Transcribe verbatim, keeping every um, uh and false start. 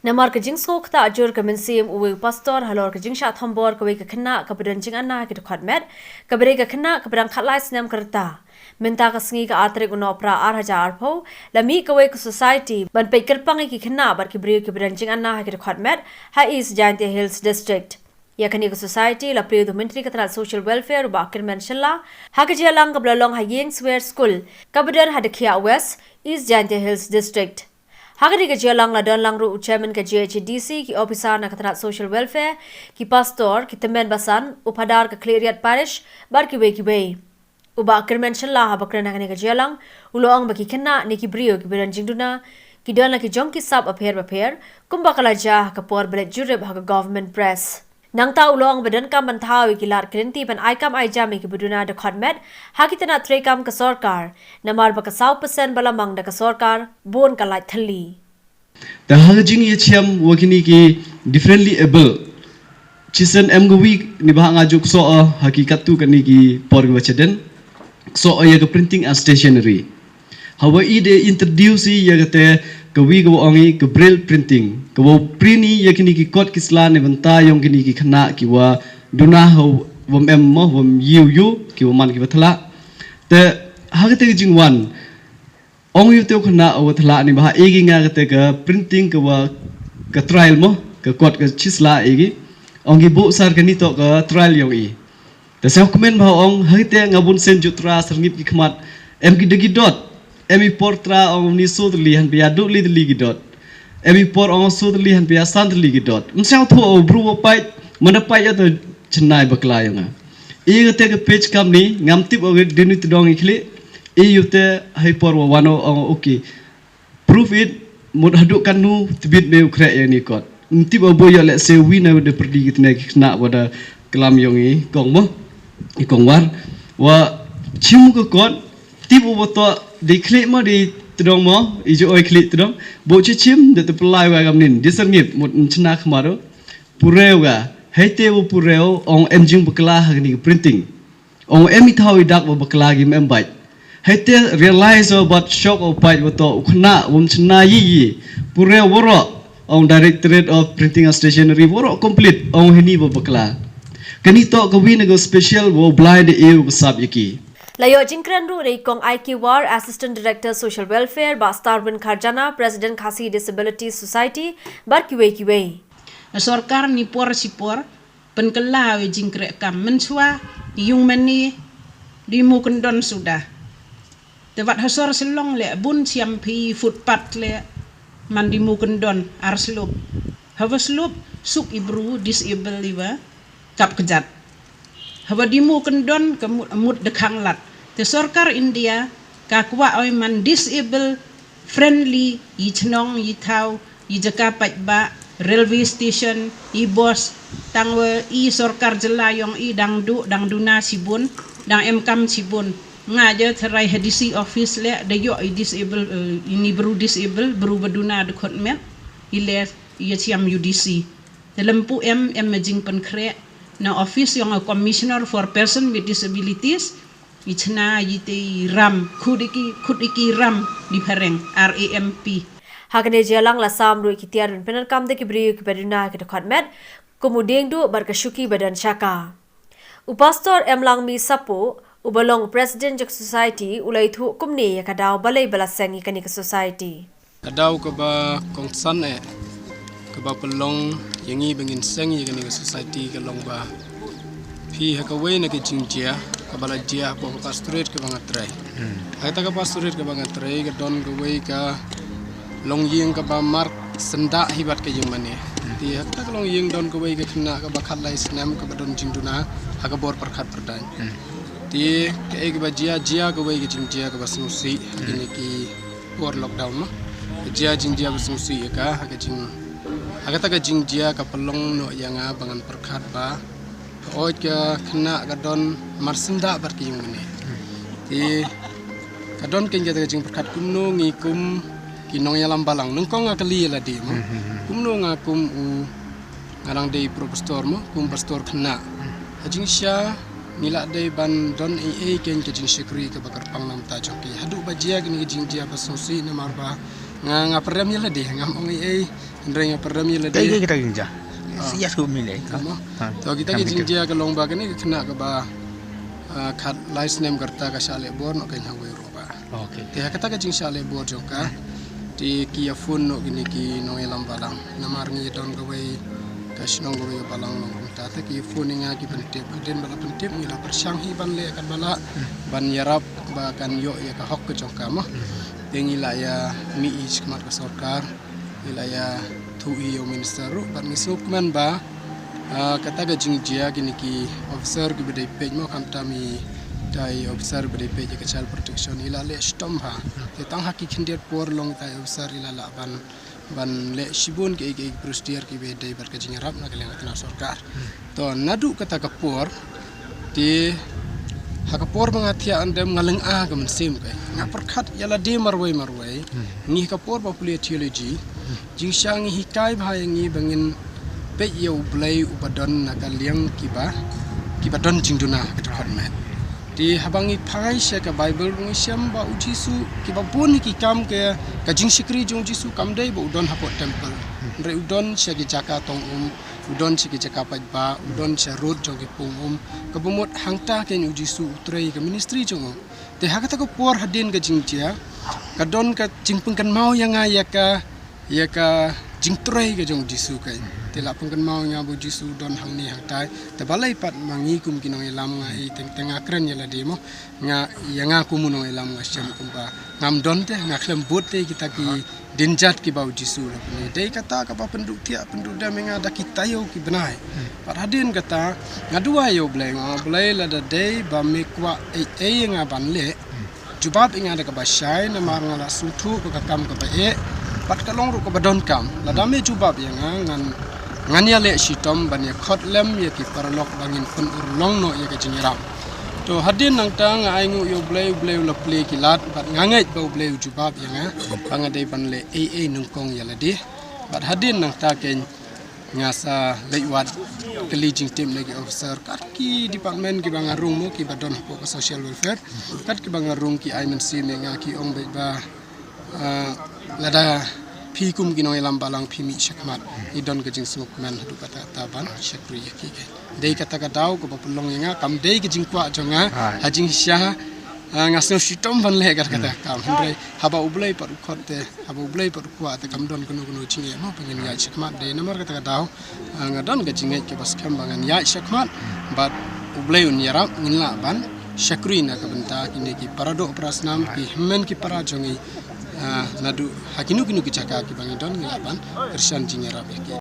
Namar ka jingsngewkhia jur ka mynsiem uwei u pastor halor ka jingshah thombor kawei ka khynnah kaba don jingana ha ki dkhot met, kaba dei ka khynnah kaba dang khatlai snem ka rta. Mynta ka sngi ka ar tarik u Nohprah ar hajar arphew, la mih kawei ka society ban peit kyrpang ïa ki khynnah bad ki briew kiba don jingana ha ki dkhot met ha East Jaintia Hills District. Ïa kane ka society la plie da u Myntri ka tnat Social Welfare u Bah Kyrmen Shylla ha ka jingïalang kaba la long ha Ïing Swer School kaba don ha Dkhiah West, East Jaintia Hills District. Ha kane ka jingïalang la don lang ruh u Chairman ka J H A D C, ki ophisar na ka tnat Social Welfare, ki pastor, ki tymmen basan, u phadar ka Khliehriat Parish bad kiwei kiwei. U Bah Kyrmen Shylla haba kren ha kane ka jingïalang u la ong ba ki khynnah ne ki briew kiba don jingduna ki don la ki jong ki sap bapher bapher, kumba ka la jia ha ka por ba leit jurip ha ka Government Press. Nangta u la ong ba donkam ban thaw ïa ki lad ki lynti ban ai kam ai jam ïa kiba duna dkhot met ha ki tnat treikam ka sorkar, namar ba ka saw percent ba la mang da ka sorkar bun ka lait thylli. Te ha ka jingïashem wa kini ki differently able, chisien em kawi ni ba nga juk so ha ki katto katne ki por kiba shadien, so ïa ka printing and stationery. Hawa i de introduce ïa kata kawi kawa ong i ka braille printing, kawa print ïa kini ki kot ki sla ne bynta yong kini ki khynnah kiwa duna hawa em mo, wa ïew ïew, kiwa man kiwa thla. Te ha kata ka jingwan, ong ïa u te u khynnah uwa thla ni ba ha egi nga kata ka printing kawa ka trial mo, ka kot ka shisla egi. Ong i buh sar kani to ka trial yong i. Te sngewkmen ba ong ha kata nga bun sien ju tra syrngip ki khmat. Em ki de ki dot. Em i por tra ong ni so tylli hynpia du li tylli ki dot. Em i por ong so tylli hynpia san tylli ki dot. Ym sngewthuh u bru wa pait, manda pait ïa to chennai bakla yong nga. I kata ka page kam ni ngam tip o dini tdong i khlieh. I yu te hai por wa wano ong, okay. Proof it, mut haduh katno tbit me u khreh ïa ni kot. Ym tip o bo ïa leh se wi na da pyrdi ki tne ki khynnah wa da klam yong i kong mo, i kong War. Wa chim ka kot, tip o bo to dei khlieh mo dei tdong mo, i ju oi khlieh tdong. Bo chi chim da te pynlai wa kam nin, di syrngip, mut nchna khmaro. Purew ga, hei te wa purew, ong em jingbakla ha kani ka printing. Ong em i thaw i dak wa bakla ki mem bait. Hei te realize o bat shock o pait wa to u khynnah wa mchna yi yi. Purew waroh, ong Directorate of Printing and Stationery waroh complete, ong hini wa bakla. Kani to kawi na ka special wa blind e u ka sap yaki. La ïoh jingkren ruh da i kong I K War, Assistant Director Social Welfare, Bah Starwin Kharjana, President Khasi Disability Society, bad kiwei kiwei. Sorkar ni por si por, pynkylla ïa jingkhreh kam mynshuwa, yung mane, di mu kyndon suda. Te wat ha sor Shillong leh bun siam phi footpath leh man di mu kyndon ar slope. Hawa slope suk i bru disable iwa kap kjat. Hawa di mu kyndon ka mut, mut da khang lad. Te sorkar India ka kwah oi man disable friendly, i chnong, i thaw, i jaka paidbah, railway station, i bus, tang wa i sorkar jylla yong i dang du, dang duna shibun, dang em kam shibun. Nga ja tharai ha D C office leh da ïoh i disable, eh, ini bru disable, bru ba duna dkhot met, i leh ïa siam U D C. Te lympu em, em ma jingpynkhreh na office yong a Commissioner for Person with Disabilities, i chna i te i ram, khut i ki, khut i ki ram di phareng, R A M P. Ha kane jingïalang la sam ruh i ki tiar ban pyndonkam da ki briew kiba duna ki dkhot met, kum u dieng duh bad ka shuki ba don shaka. U Pastor Emlangmi Sapo, uba long u President jong ka Society, u la ïathuh kumne ïa ka daw balei ba la seng ïa kane ka Society. Ka daw kaba kongsan eh, kaba pynlong ïa ngi ba ngin seng ïa kane ka Society ka long ba phi ha kawei na ka jingjia kaba la jia hapoh ka pastorate kaba nga trei. Hmm. Ha kata ka pastorate kaba nga trei ka don kawei ka longïing kaba mar syndah hi bad ka ïing mane. Hmm. Te ha kata ka longïing don kawei ka khynnah kaba khatlai snem kaba don jingduna ha ka bor pyrkhat pyrdaiñ. Hmm. Te kaei kaba jia, jia kawei ka jingjia kaba sngewsih ha kine ki por lockdown mo. Ka jia jingjia ba sngewsih ïa ka, ha ka jing, ha kata ka jingjia ka pynlong noh ïa nga ba ngan pyrkhat ba ka oid ka khynnah ka don mar syndah bad ka ïing mane. Te ka don kein kata ka jingpyrkhat kumno ngi kum ki nongïalam balang. Nyngkong nga kylli ïa lade mo. Hmm, hmm, hmm. Kumno nga kum u Nga dang dei pro pastor mo, kum pastor khynnah. Ha jingshisha ngi lah dei ban don ei ei kein ka jingshakri kaba kyrpang na ka bynta jong ki. Haduh ba jia kine ki jingjia ba sngewsih namar ba nga, nga pyrem ïa lade, ngam ong ei ei. Hynrei nga pyrshang ïa lade. Kita kita jingjia. Yes, yes, go mile. Tama. To kita ki jingjia ka long ba kane ka khynnah kaba khat lai snem ka rta ka shah leh bor noh ka hawei ruh ba. Okay. Te ha kata ka jingshah leh bor jong ka. Te ki ïa phone noh kine ki nongïalam balang. Namar ngi don kawei ka shnong kawei ka balang long kumta te ki phone ïa nga ki pyntip. Hadien ba la pyntip ngi la pyrshang hi ban leh kat ba lah ban ïarap ba kan ïoh ïa ka hok ka jong ka mo. Te ngi la ïa mih hi shakhmat ka sorkar. Ngi la ïa thuh hi ïa u minister ruh bad ngi sngewkmen ba kata ka jingjia kine ki officer kiba dei peit mo khamtam i tai officer ba dei peit ïa ka child protection i la leh shitom ha. Te tang ha ki khyndiat por long tai officer i la lah ban ban leh shibun ki ei ki ei ki procedure kiba dei bad ka jingïarap na ka liang ka tnat sorkar. To naduh kata ka por te ha ka por ba nga thiah ndem nga lynga ka mynsiem ka nga pyrkhat ïa lade marwei marwei. Ngi ha ka por ba pule theology jingsha ngi hikai bha ïa ngi ba ngin peit ïa u Blei uba don na ka liang kiba kiba don jingduna ka dkhot met. Te haba ngi phai sha ka Bible ngi shem ba u Jisu kiba bun ki kam ka ka jingshakri jong u Jisu kam dei ba u don hapoh temple. Hynrei u don sha ki jaka tong um u don sha ki jaka paidbah u don sha rud jong ki pung um. Kaba mut hangta kein u Jisu u trei ka ministry jong u. Te ha kata ka por hadien ka jingjia ka don ka jingpynkynmaw ïa nga ïa ka ïa ka jingtrei ka jong u Jisu kein. Te la pynkynmaw ïa nga ba u Jisu u don hangne hangtai. Te balei pat ma ngi kum ki nongïalam nga i teng teng nga kren ïa lade mo. Nga ïa nga kum u nongïalam nga shem kumba ngam don te nga khlem bud te kita ki dienjat kiba u Jisu la pyni. Dei kata kaba pynduh thiah pynduh dem ïa nga da ki taïew ki bnai. Pat hadien kata nga duwai ïa u Blei nga ong Blei lada dei ba me kwah ei ei ïa nga ban leh jubab ïa nga da kaba shai namar nga la sngewthuh ba ka kam kaba eh pat ka long ruh kaba donkam. Lada me jubab ïa nga ngan ngan ïaleh shitom ban ïa khot lem ïa ki paralok ba ngin pynurlong noh ïa ka jingïarap. To hadien nangta nga ainguh ïa u Blei u Blei u la plie ki lad bad nga ngeit ba u Blei u jubab ïa nga ba nga dei ban leh ei ei nyngkong ïa lade. Bad hadien nangta kein nga sa leit wad kylli jingtip na ki officer kat ki department kiba nga rung mo kiba don hapoh ka social welfare kat kiba nga rung ki ai mynsiem ïa nga ki ong beit ba lada phi kum ki nongïalam balang phi mih shakhmat i don ka jingsngewkmen haduh katta katta ban shakri ïa ki. Dei kata ka daw kaba pynlong ïa nga kam dei ka jingkwah jong nga ha jingshisha. Nga sngew shitom ban leh kata kata ka kam hynrei haba u Blei pat u khot te haba u Blei pat u kwah te kam don kano kano jingeh mo ba ngin ïaid shakhmat dei namar kata ka daw. Nga don ka jingngeit kaba skhem ba ngan ïaid shakhmat bad u Blei un ïarap ngin lah ban shakri na ka bynta kine ki para doh para snam ki hynmen ki para jong ngi. Naduh ha kino kino ki jaka kiba ngi don ngi lah ban kyrshan jingïarap ïa ki.